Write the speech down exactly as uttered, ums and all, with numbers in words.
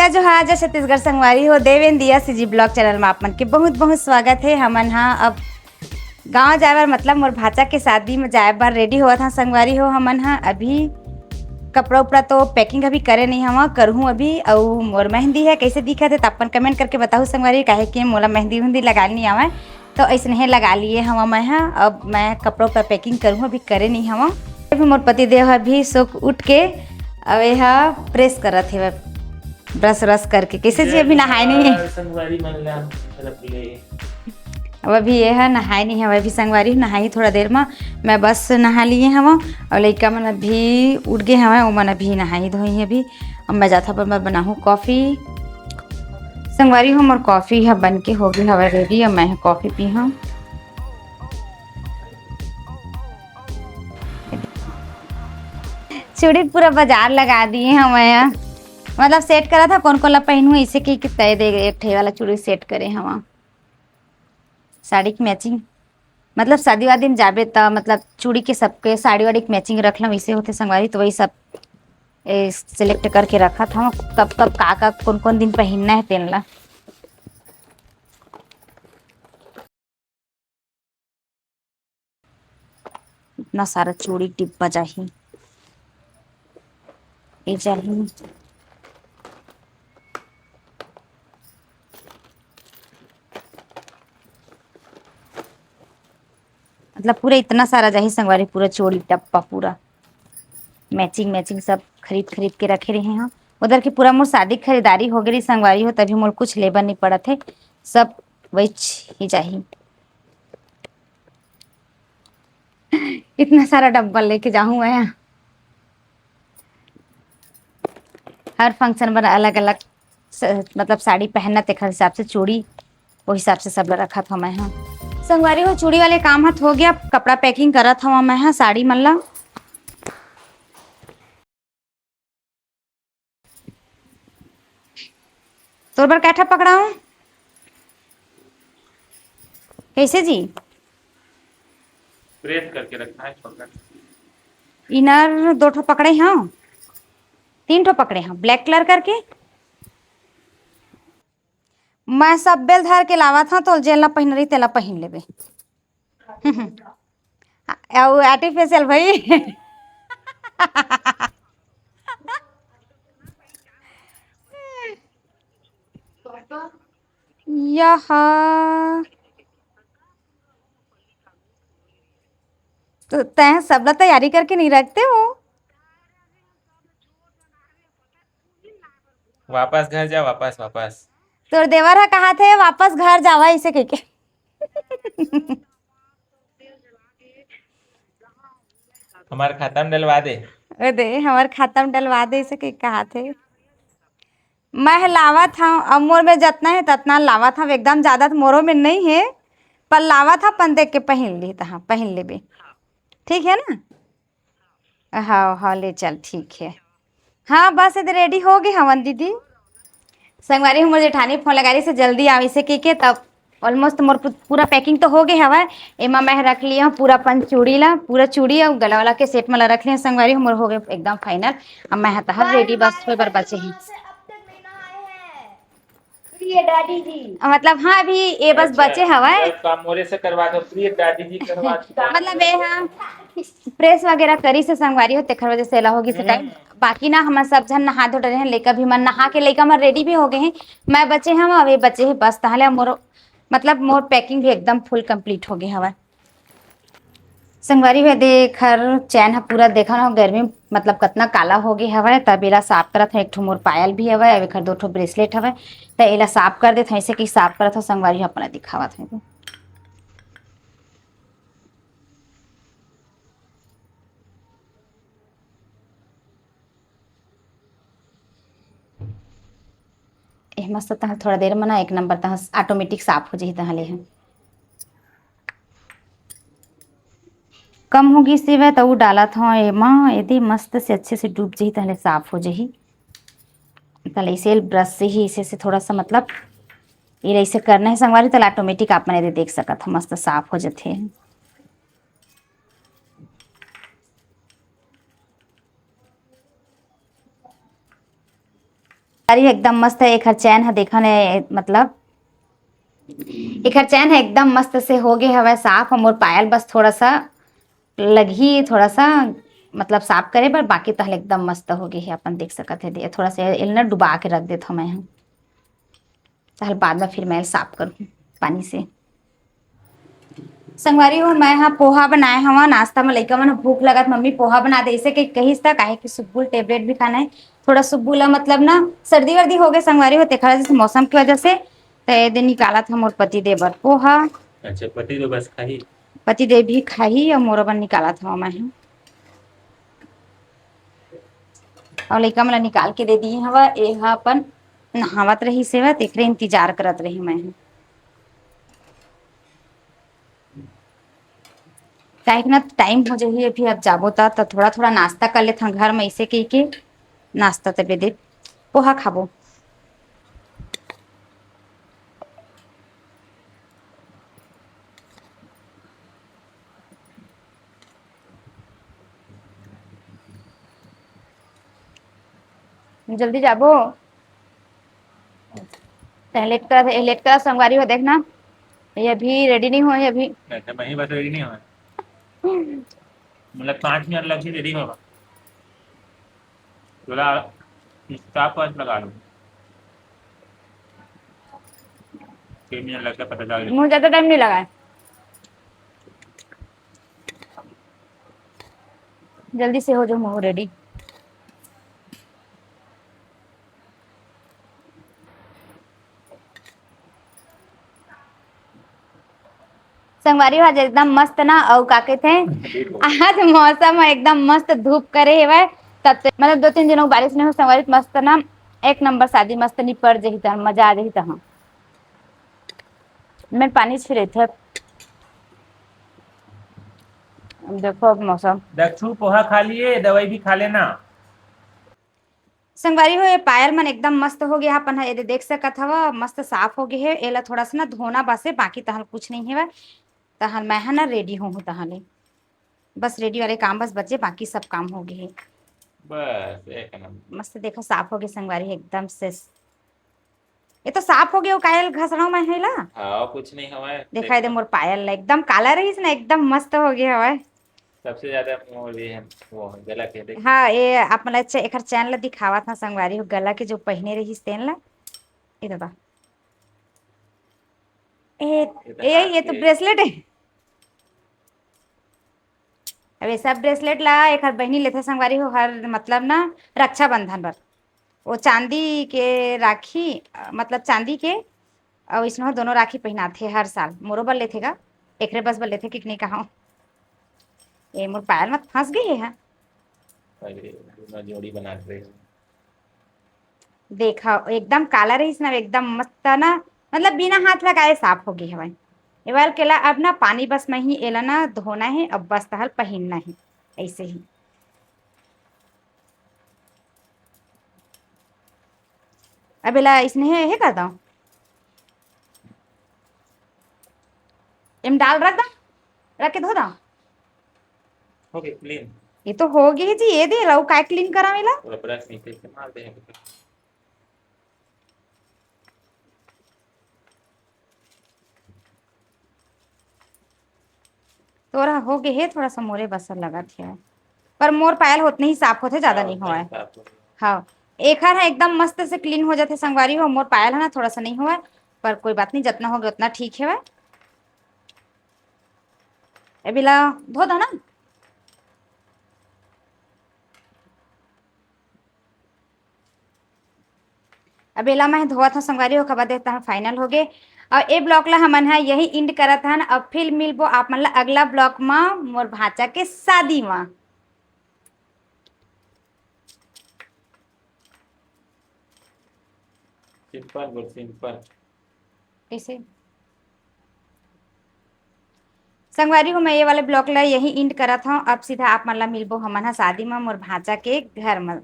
जोहार, जय छत्तीसगढ़ संगवारी हो। देवेन दिया CG vlog channel में आप मन के बहुत बहुत स्वागत है। हमन हा अब गांव जाए बर, मतलब मोर भांचा के शादी में जाए बर ready होवत हा संगवारी हो। हमन हा अभी कपड़ा उपड़ा तो packing अभी करे नहीं हवा, करहूँ अभी। अउ मोर मेहंदी है, कैसे दिखत है त अपन comment करके बताहू संगवारी, काहे कि मोला मेहंदी उहंदी लगाए नहीं आवय। तो ऐसने लगा लिए हवा मैं हा। अब मैं कपड़ा उपड़ा packing करहूँ, अभी करे नहीं हवा। अभी मोर पति देव ह अभी सोक उठ के अब ये हा press करत हे, brush व्रश करके। कैसे जी, अभी नहाए नहीं है? संगवारी मन ला तरफ ले। अब अभी ये हा नहाए नहीं हवय, अभी संगवारी नहाई थोड़ा देर में। मैं बस नहा लिए हवा और लइका मन अभी उठ गए हवय, ओमन अभी नहाई धोई अभी। अब मैं जाथा पर मैं बनाहूँ coffee। संगवारी हो, मोर coffee ह बन के हो गई हवय ready। अब मैं ह coffee पीहूँ। चूड़ी पूरा बाजार लगा दिए हवय, मतलब set करा था कौन कौन ला पहनू, इसे की कि तय दे एक ठे वाला चूड़ी set करे हवा। साड़ी के matching, मतलब शादी वादी में जाबे त मतलब चूड़ी के सबके साड़ी वाड़ी के matching रख लम, इसे होते संगवारी, तो वही सब ए, select करके रखा था कब कब का का कौन कौन दिन पहनना है तेन ला। इतना सारा चूड़ी डिब्बा जाही, ये जाही। मतलब पूरा इतना सारा जाही संगवारी, पूरा चूड़ी डब्बा पूरा matching matching सब खरीद खरीद के रखे रहे हैं। उधर की पूरा मोर शादी खरीदारी हो गई संगवारी हो, तभी मोर कुछ लेबर नहीं पड़त है, सब वही ही जाही। इतना सारा डब्बा लेके जाऊँ मैं, हर function बर अलग अलग स-, मतलब साड़ी पहनना, तेखर हिसाब से चूड़ी, वो हिसाब से सब ला रखत हवं मैं हा। संगवारी हो, चूड़ी वाले काम ह तो हो गया, कपड़ा packing करत हवं मैं हा, साड़ी मन ला। तोर बर कैठा पकड़ाऊं? कैसे जी? प्रेस करके रखना है छोटा। इनर दो ठो पकड़े हंव, तीन ठो पकड़े हंव, black colour करके। मैं सब बेल धर के लावत हंव, तो जेला पहिन रही तेला पहिन लेबे। अउ artificial भाई। यहा तो तैं सबला तैयारी करके नहीं रखते हो। वापस घर जा, वापस, वापस। तोर देवर ह कहा थे, "वापस घर जावा," इसे कह के। हमार खाता में डलवा दे। ओ दे, हमार खाता में डलवा दे, इसे कह के कहा थे। मैं ह लावत हंव, अब मोर में जतना हे ततना लावत हंव, एकदम ज्यादा तो मोरो में नहीं हे, पर लावत हंव, अपन देख के पहिन ली, तहां पहिन लेबे, ठीक है ना? हाँ, हाँ, ले चल, ठीक है। हाँ, बस इधर ready हो गए हवन दीदी। संगवारी हो, मोर जेठानी फोन लगा रही से जल्दी आवे से के, के तब almost मोर पू-, पूरा packing तो हो गए हवय। एमा मैं रख लिया हूँ पूरा अपन चूड़ी ला, पूरा चूड़ी और गला वाला के set में ला रख लिया। संगवारी हो, मोर हो गए एकदम final। अब मैं ह तहर ready, बस होए बर बचे ही। प्रिय डैडी जी। मतलब हाँ, अभी ये बस अच्छा, बचे हवय। सब काम मोरे से करवा दो, प्रिय डैडी जी करवा दो। मतलब ये हाँ, press वगैरह करी से संगवारी हो, तेखर वजह से एला होगी से time। हम्म। बाकी ना हमर सब झन नहा धो डरे हैं, लइका भी मन नहा के लइका मन ready भी हो गए हैं। मैं बचे हवं, अभी बचे हैं बस, ताहले मोर, मतलब मोर packing भी एकदम full complete हो गए हवय। संगवारी हो, देख हर चैन ह पूरा देखा ना, गर्मी मतलब कतना काला हो गए हवय। तब एला साफ करत हव, एक ठो मोर पायल भी हवय, अब एखर दो ठो bracelet हवय, त एला साफ कर देत हव। ऐसे कि साफ करत हव संगवारी हो, अपना दिखावत हव। एह मस्त तह थोड़ा देर में ना एक नंबर तह automatic साफ हो जाही तह ले ह। कम हो गिस हवय त उ डालत हव एमा, एदे मस्त से अच्छे से डूब जाही तह ले साफ हो जाही। तह ले इसे brush से ही इसे से थोड़ा सा मतलब ये ऐसे करना है संगवारी, तह ले automatic आप मन एदे देख सकत हव मस्त साफ हो जाथे। अरे एकदम मस्त है, एखर चैन ह देखा ने, मतलब एखर चैन ह एकदम मस्त से हो गे हवय साफ। मोर पायल बस थोड़ा सा लगही, थोड़ा सा मतलब साफ करे बर, बाकी तहल एकदम मस्त हो गे हे। अपन देख सकत हे, दे थोड़ा सा एल ना डुबा के रख देत हव मैं ह, तहल बाद में फिर मैं एल साफ करूँ पानी से। संगवारी हो, मैं ह पोहा बनाए हव नाश्ता में। लइका मन ह भूख लगत, मम्मी पोहा बना दे, ऐसे के कहिस त, काहे कि सुब्बुल टेबलेट भी खाना है। थोड़ा सुब्बुल ह, मतलब ना सर्दी वर्दी हो गए संगवारी हो, तेखर वजह से, मौसम की वजह से। त ये दे निकालत ह मोर पति देव बर पोहा। अच्छा, पति देव बस खाही? पति देव भी खाही और मोर बर निकालत हव मैं ह। और लइका मन ला निकाल के दे दिए हव, ए ह अपन नहावत रहिस हेवय, तेखरे इंतजार करत रही मैं ह। काहे कि ना टाइम हो जाही अभी, अब जाबो त, त थोड़ा थोड़ा नाश्ता कर लेथन घर में, ऐसे कही के नाश्ता तबे दे पोहा खाबो। जल्दी जाबो। तैं लेट कर, लेट कर संगवारी हो, देखना, ये अभी रेडी नहीं होय अभी। नहीं, तो वहीं बस रेडी नहीं होय। मतलब पाँच मिनट लग ही रेडी होगा। थोड़ा स्टॉप वॉच लगा लो। छह मिनट लगता है, पता चल जाए। मुझे ज्यादा टाइम नहीं लगा है। जल्दी से हो जाओ, मैं रेडी। संगवारी हो, आज एकदम मस्त ना, अउ का कहिथे, आज मौसम ह एकदम मस्त, धूप करे हेवय, तब से, मतलब, दो तीन दिन हो बारिश नहीं हो संगवारी, मस्त ना, एक नंबर शादी मस्त निपट जही त मजा आ जही त। हाँ, मैं पानी छिड़े थे। अब देखो, अब मौसम। दक्षू, पोहा खा लिए, दवाई भी खा लेना। संगवारी हो, ये पायल मन एकदम मस्त हो गया, अपन ह एदे देख सकत हव, मस्त साफ हो गए हे। एला थोड़ा सा ना धोना बस हे, बाकी तहन कुछ नहीं हेवय। तहन मैं ह ना रेडी होहूँ, तहन ले बस रेडी वाले काम बस बचे, बाकी सब काम हो गए हे। बस एक नंबर। मस्त देखो, साफ हो गए संगवारी, एकदम से। ये तो साफ हो गए, वो कायल घसड़ो मैं है ला। हाँ, कुछ नहीं हवय। देखा दे मोर पायल ला, एकदम काला रहीस ना, एकदम मस्त हो गए हवय। सबसे ज्यादा मोर ये है, वो गला के देख। हाँ, ये आप मन ला एखर चैन ला दिखावत हव संगवारी हो, गला के जो पहिने रहीस तेन ला। ये दादा, ए, ये तो ए, हाथ ये तो के ब्रेसलेट है। अब ये सब ब्रेसलेट ला एखर बहिनी लेथे संगवारी हो, हर मतलब ना रक्षाबंधन बर। वो चांदी के राखी, अ, मतलब चांदी के, अउ इसनो दोनों राखी पहिनाथे हर साल। मोरो बर लेथे गा, एकरे बस बर लेथे कि नहीं कहा। ए मोर पायल मत फंस गई है। अरे, दोनों जोड़ी बनात रहे। देखा, एकदम काला रहीस ना, एकदम मस्त ना, मतलब बिना हाथ लगाए साफ हो गई हवय। ये वाला केला अब ना पानी बस में ही एला ना धोना है, अब बस तहल पहिनना है, ऐसे ही। अब एला इसने हे, हे कर दो, एम डाल रख दो, रख के धो दो। हो गई क्लीन। ये तो हो गई जी, ये दे ला, काय क्लीन करा मेला? पूरा ब्रश नीचे से मार दे। तोरा हो गए हे, थोड़ा सा मोरे बस लगत हे, पर मोर पायल होतने ही साफ होथे, ज्यादा हाँ, नहीं होवय। साफ होथे। हाँ, एखर ह एकदम मस्त से क्लीन हो जाथे संगवारी हो, मोर पायल है ना थोड़ा सा नहीं होवय, पर कोई बात नहीं, जितना हो गया उतना ठीक है। एबे ला धो दो ना। अब एला मैं धोवत हव संगवारी हो, खबर देता हूँ, फाइनल हो गे। और ए ब्लॉग ला हमन ह यही एंड करत हन। अब फिर मिलबो आप मन ला अगला ब्लॉग म मोर भांचा के शादी म। सिंपल बोल, सिंपल। कैसे? संगवारी हो, मैं ये वाले ब्लॉग ला यही एंड करत हव। अब सीधा आप मन ला मिलबो हमन ह शादी म मोर भांचा के घर म।